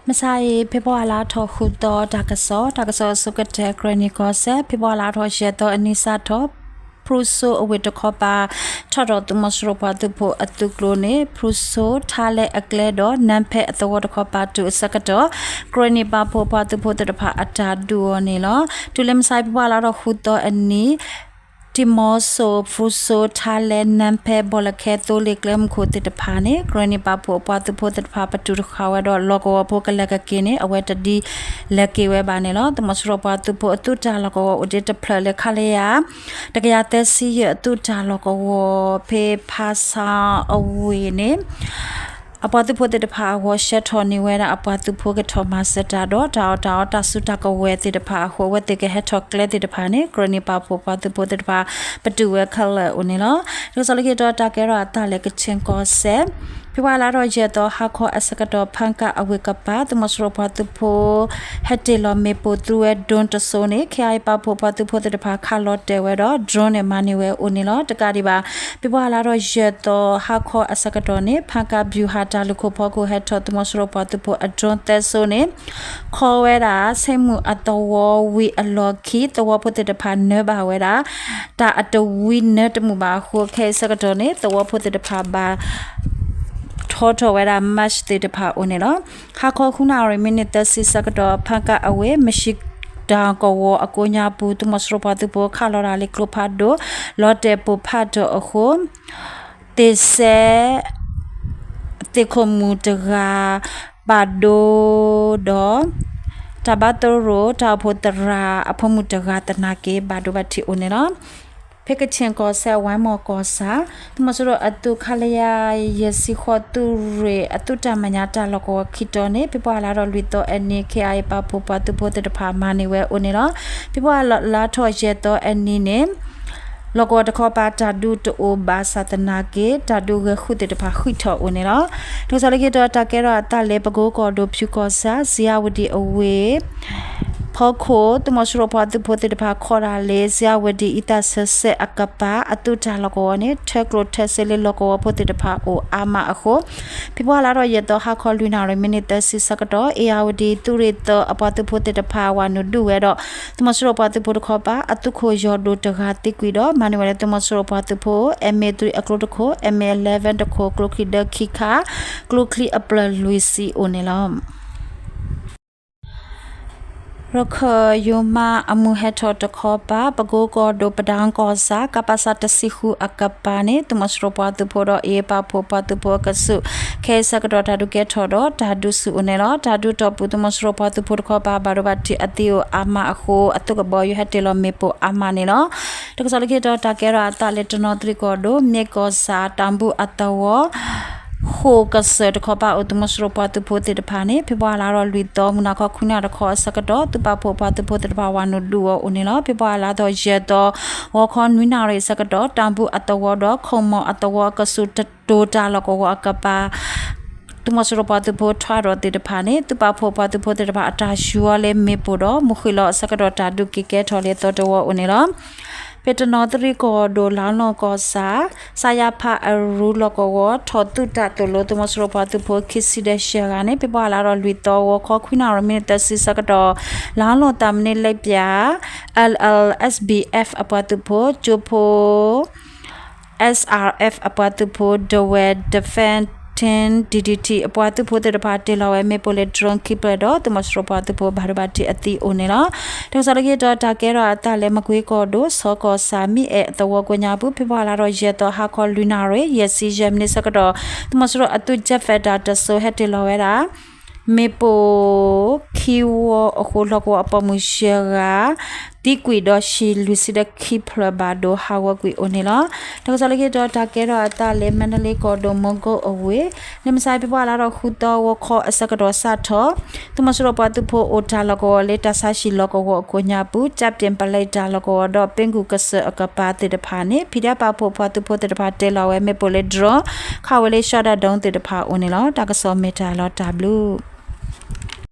မုၢ်ဆါအံၤ ဖ့ၤဘြူၤအါလါထီၣ်ဃုသီ တၢ်ကစီၣ်, တၢ်ကစီၣ်အဆိကတၢၢ် ကရၢနံၣ်ကီၢ်စဲၣ် ဖ့ၤဘြူၤအါလါထီၣ်ယဲၢ်သီအနံၤစးထီၣ် ဖရူဆိအဝ့ၢ်တခီပၤ ထီၣ်ဒီးသုးမီၤစိရိၤပှၤသုးဖိအသုးကျိၤန့ၣ် ဖရူဆိ ထါလဲအကျဲဒီး နါဖဲအသဝီတခီပၤတုၤအဆၢကတီၢ် ကရၢနံၣ်ပာ်ဖှိၣ်ပှၤသုးဖိသ့ၣ်တဖၣ်အတၢ်ဒုးအီၤန့ၣ်လီၤ. တုၤလၢမုၢ်ဆါအံၤ ဖ့ၤဘြူၤအါလါထီၣ်ဃုသီအနံၤ တံၤမီၤစိၤ ဖရူဆိ ထါလဲ နါဖဲ ဘီလၢခဲ သိလ့ၣ်ကျဲမုၢ်ခိၣ်သ့ၣ်တဖၣ်န့ၣ် ကရၢနံၣ်ပာ်ဖှိၣ်အပှၤသုးဖိသ့ၣ်တဖၣ် ပတုာ်တဃာ်ဝဲဒီးလီၢ်ကဝီၤဖိကလဲၤကက့ၤန့ၣ် အဝဲတဒ်လဲၤက့ၤဝဲဘၣ်န့ၣ်လီၤ. သုးမီၤစိရိၤပှၤသုးဖိအသုးတၢ်လီၢ်ကဝီၤအိၣ်ဒံးတဖျၢၣ်လၢ ခလရ တကယၤသၢဆံယဲၢ် အသုးတၢ်လီၢ်ကဝီၤ ဖဲဖါဆါအဝ့ၢ်န့ၣ် အပှၤသုးဖိသ့ၣ်တဖၣ်အဂီၢ် ဆှၢထီၣ်န့ၢ်ဝဲဒၣ်အပှၤသုးဖိကထီၣ်မၤစၢၤတၢ်ဒီး တၢ်အီၣ်တၢ်အီတၢ်စုတၢ်ကဝဲၤသ့ၣ်တဖၣ်အဃိ အဝဲသ့ၣ်ကဟဲထီၣ်ကျဲသ့ၣ်တဖၣ်န့ၣ် ကရၢနံၣ်ပာ်ဖှိၣ်ပှၤသုးဖိသ့ၣ်တဖၣ် ပတုာ်ဝဲခဲလၢာ်အိၣ်န့ၣ်လီၤ. တၢ်ကစီၣ်လၢခံတီၤ တၢ်ကဲထီၣ်အသးလၢကခၠ့ၣ်ကီၢ်စဲၣ် ဖ့ၤဘြူၤအါလါထီၣ်ယဲၢ်သီ ဟါခီအဆၢကတီၢ် ဖၣ်ကၣ်အဝ့ၢ်ကပၤ သုးမီၤစိရိၤပှၤသုးဖိ ဟဲတ့ၢ်လီၤမ့ၣ်ပိၢ်သုဝဲ drone တစိၤန့ၣ် ခလရ ပာ်ဖှိၣ်ပှၤသုးဖိသ့ၣ်တဖၣ် ခးလီၤတဲာ်ဝဲဒီး drone န့ၣ် မၤန့ၢ်ဝဲအိၣ်န့ၣ်လီၤ. တကးဒံးဘၣ် ဖ့ၤဘြူၤအါလါထီၣ်ယဲၢ်သီ ဟါခီအဆၢကတီၢ်န့ၣ် ဖၣ်ကၣ် ဗျူဟာ တၢ်လုၢ်ခိၣ်ဖီခိၣ်ဟဲထီၣ် သုးမီၤစိရိၤပှၤသုးဖိအ drone သၢစိၤန့ၣ် ခီဝဲဒၣ် ဆ့မူၣ်အသဝီဝံၤအလီၢ်ခံ သဝီဖိသ့ၣ်တဖၣ်နၢဘၣ်ဝဲဒၣ် တၢ်အတဝံနၢတမုာ်ဘၣ်အဃိ ခဲအံၤဆၢကတီၢ်န့ၣ် သဝီဖိသ့ၣ်တဖၣ်ဘၣ် ထီထီၣ်ဝဲဒၣ် mask သ့ၣ်တဖၣ်အိၣ်န့ၣ်လီၤ. ဟါခီဃုနၣ်ရံၣ် မံးနံးသၢဆံဆၢကတီၢ် ဖၣ်ကၣ်အဝ့ၢ် မ့ၢ်ၡံတၢ်ကဝီၤအကိးညါပူၤ သုးမီၤစိရိၤပှၤသုးဖိခးလီၤတၢ်လၢကျိဖးဒိၣ် လီၤတဲာ်ပိၢ်ဖးဒိၣ်အဃိ သ့ၣ်စဲ သ့ၣ်ခိၣ်မုၣ်တဂၤ ဘၣ်ဒိဒီး တၢ်ဘါသရိာ်တၢ်အိၣ်ဖှိၣ်သရၣ် အဖိမုၣ်တဂၤသနာ်က့ ဘၣ်ဒိဘၣ်ထံးအိၣ်န့ၣ်လီၤ. ဖဲကခၠ့ၣ်ကီၢ်စဲၣ် ဝါမီၢ်ကီၢ်ဆၣ် သုးမီၤစိရိၤအသုး ခလရ ယဲၢ်ဆံဃိး သုးရ့ၣ် အသုးတၢ်မဲာ်ညါတၢ်လီၢ်ကဝီၤခံတီၤန့ၣ် ဖ့ၤဘြူၤအါလါထီၣ်လွံၢ်သီအနံၤ ခလရ ပာ်ဖှိၣ်ပှၤသုးဖိသ့ၣ်တဖၣ်မၤန့ၢ်ဝဲအိၣ်န့ၣ်လီၤ. ဖ့ၤဘြူၤအါလါထီၣ်ယဲၢ်သီအနံၤန့ၣ် လီၢ်ကဝီၤတခီပၤတၢ်ဒုးတအိၣ်ဘၣ်ဆၣ်သနာ်က့ တၢ်ဒုးဂဲၤဃုသ့ၣ်တဖၣ်ဃံးထီၣ်အိၣ်န့ၣ်လီၤ. တၢ်ကစီၣ်လၢခံတီၤ တၢ်ကဲထီၣ်အသးလၢ ပကိကီၢ်ဒိၣ်ဖၠူကီၢ်ဆၣ် စံယါဝတံၣ်အဝ့ၢ် ဖီခိၣ် သုးမီၤစိရိၤပှၤသုးဖိသ့ၣ်တဖၣ်ခီၣ်တၢ်လၢ စံယါဝတံၣ်အံသၣ်ဆၢစဲၣ်အကပၤ အသုးတၢ်လီၢ်ကဝီၤန့ၣ် ထၢကျိထၢစ့လၢလီၢ်ကဝီၤဖိသ့ၣ်တဖၣ်အိၣ်အါမးအဃိ ဖ့ၤဘြူၤအါလါထီၣ်ယဲၢ်သီ ဟါခီလွံၢ်နၣ်ရံၣ် မံးနံးသၢဆံဆၢကတီၢ် အ့ၣ်ယၣ်ဝတံၣ် သုးရ့ၣ်သၢအပှၤသုးဖိသ့ၣ်တဖၣ် ဝၤနုာ်ဒုးဝဲဒီး သုးမီၤစိရိၤပှၤသုးဖိတခီပၤ အသုးခိၣ်ယီၢ်ဒိၣ်တဂၤသံကွံာ်ဒီး မၤန့ၢ်ဝဲလၢသုးမီၤစိရိၤပှၤသုးဖိ MA three အကျိတခိၣ် MA eleven တခိၣ် ကျိချံဒၢခံခါ ကျိချံအပျၢၢ်လွံၢ်ဆံအိၣ်န့ၣ်လီၤ. ရခၢၣ်ယိၤမါအမူးဟဲထီၣ်တခီပၤ ပကိကီၢ်ဒိၣ်ပဒၣ်ကီၢ်ဆၣ် ကပစ တဆံဃုအကပၤန့ၣ် သုးမီၤစိရိၤပှၤသုးဖိဒီး အ့ၣ်ပာ်ဖှိၣ်ပှၤသုးဖိအကဆူး ခဲအံၤဆၢကတီၢ်တၢ်ဒုးကဲထီၣ်ဒီး တၢ်ဒုးဆူၣ်အိၣ်န့ၣ်လီၤ. တၢ်ဒုးတီၢ်ပူၤ သုးမီၤစိရိၤပှၤသုးဖိတခီပၤ ဘၣ်ဒိဘၣ်ထံးအသံအိၣ်အါမးအဃိ အသုးကဘီယူၤဟဲတ့ၢ်လီၤမ့ၣ်ပိၢ်အါမးန့ၣ်လီၤ. တၢ်ကစီၣ်လၢခံတီၤ တၢ်ကဲထီၣ်အသးလၢတနီသရံၣ်ကီၢ်ဒိၣ် မ့ၢ်ကီၢ်ဆၣ် တၢ်ဘူၣ်အသဝီ ဃိၣ်ကစၢၢ်တခီပၤအိၣ် သုးမီၤစိရိၤပှၤသုးဖိသ့ၣ်တဖၣ်န့ၣ် ဖ့ၤဘြူၤအါလါထီၣ်လွံၢ်သီ မုၢ်နၤခီခွံနၣ်ရံၣ်တခီအဆၢကတီၢ် သုးပာ်ဖှိၣ်ပှၤသုးဖိသ့ၣ်တဖၣ် ဝၤနုာ်ဒုးအီၤအိၣ်န့ၣ်လီၤ. ဖ့ၤဘြူၤအါလါထီၣ်ယဲၢ်သီ ဂီၤခီနွံနၣ်ရံၣ်အဆၢကတီၢ် တၢ်ဘူၣ်အသဝီဒီး ခိၣ်မီၢ်အသဝီအကဆူး တတိၤတၢ်လီၢ်ကဝီၤအကပၤ သုးမီၤစိရိၤပှၤသုးဖိထွဲဒီးသ့ၣ်တဖၣ်န့ၣ် သုးပာ်ဖှိၣ်ပှၤသုးဖိသ့ၣ်တဖၣ်အတၢ်ယူၤအီၤလၢမ့ၣ်ပိၢ်ဒီး မုၢ်ဃ့ၢ်လီၤအဆၢကတီၢ် တၢ်ဒုးက့ၤကဲထီၣ်လၢသီတဝီအိၣ်န့ၣ်လီၤ. ဖဲတနီသရံၣ်ကီၢ်ဒိၣ် လါလီၢ်ကီၢ်ဆၣ် စါယါဖးအရူလီၢ်ကဝီၤ ထီၣ်သုးတၢ်သိၣ်လိ သုးမီၤစိရိၤပှၤသုးဖိခံဆံဒီးယဲၢ်ဂၤန့ၣ် ဖ့ၤဘြူၤအါလါထီၣ်လွံၢ်သီ ဂီၤခီခွံနၣ်ရံၣ် မံးနံးသၢဆံဆၢကတီၢ် လါလီၢ်သးမံးနံးလၢပၠး လလ် SBF အပှၤသုးဖိ ကၠိဖိ SRF အပှၤသုးဖိ ဒဝဲၢ် Defense Team DDT အပှၤသုးဖိသ့ၣ်တဖၣ် တ့ၢ်လီၤဝဲမ့ၣ်ပိၢ်လၢ drone ခံဖျၢၣ်ဒီး သုးမီၤစိရိၤပှၤသုးဖိ ဘၣ်ဒိဘၣ်ထံးအသံအိၣ်န့ၣ်လီၤ. တၢ်ကစီၣ်လၢခံတီၤ တၢ်ကဲထီၣ်အသးလၢ မကွ့ကီၢ်ဒိၣ် ဆီကီၢ်ဆၣ် မ့ၢ်အဲၣ်အသဝီကိးညါပူၤ ဖ့ၤဘြူၤအါလါထီၣ်ယဲၢ်သီ ဟါခီလွံၢ်နၣ်ရံၣ် ယဲၢ်ဆံယဲၢ်မံးနံးဆၢကတီၢ် သုးမီၤစိရိၤအသုး jet fighter တစိၤ ဟဲတ့ၢ်လီၤဝဲဒၣ် မ့ၣ်ပိၢ်ခံဝီအဃိ လီၢ်ကဝီၤအပိာ်မုၣ်ယဲၢ်ဂၤ သံကွံာ်ဒီး ဟံၣ်လွံၢ်ဆံဒီးခံဖျၢၣ်ဘၣ်ဒိဟးဂီၤကွံာ်အိၣ်န့ၣ်လီၤ. တၢ်ကစီၣ်လၢခံတီၤ တၢ်ကဲထီၣ်အသးလၢ မါဒလ့ကီၢ်ဒိၣ် မိၢ်ကိအဝ့ၢ် လၢမုၢ်ဆါ ဖ့ၤဘြူၤအါလါထီၣ်ဃုသီ ဂီၤခီအဆၢကတီၢ်စးထီၣ် သုးမီၤစိရိၤပှၤသုးဖိအိၣ်တၢ်လီၢ်ကဝီၤလၢ တၢ်ဆါဟံၣ်လီၢ်ကဝီၤအကိးညါပူၤ ကၠၢ်ပၠ့ၣ်ပလဲတၢ်လီၢ်ကဝီၤဒီး ပ့ၣ်ကူၣ်ကစၢၢ်အကပၤသ့ၣ်တဖၣ်န့ၣ် ဖံးဒဲးပာ်ဖှိၣ်ပှၤသုးဖိသ့ၣ်တဖၣ် တ့ၢ်လီၤဝဲမ့ၣ်ပိၢ်လၢ drone ခးဝဲလၢ ရှီဒၣ်ဒိသ့ၣ်တဖၣ်အိၣ်န့ၣ်လီၤ. တၢ်ကစီၣ်မ့ၢ်တၢ်လီၤတၢ်ဘျုး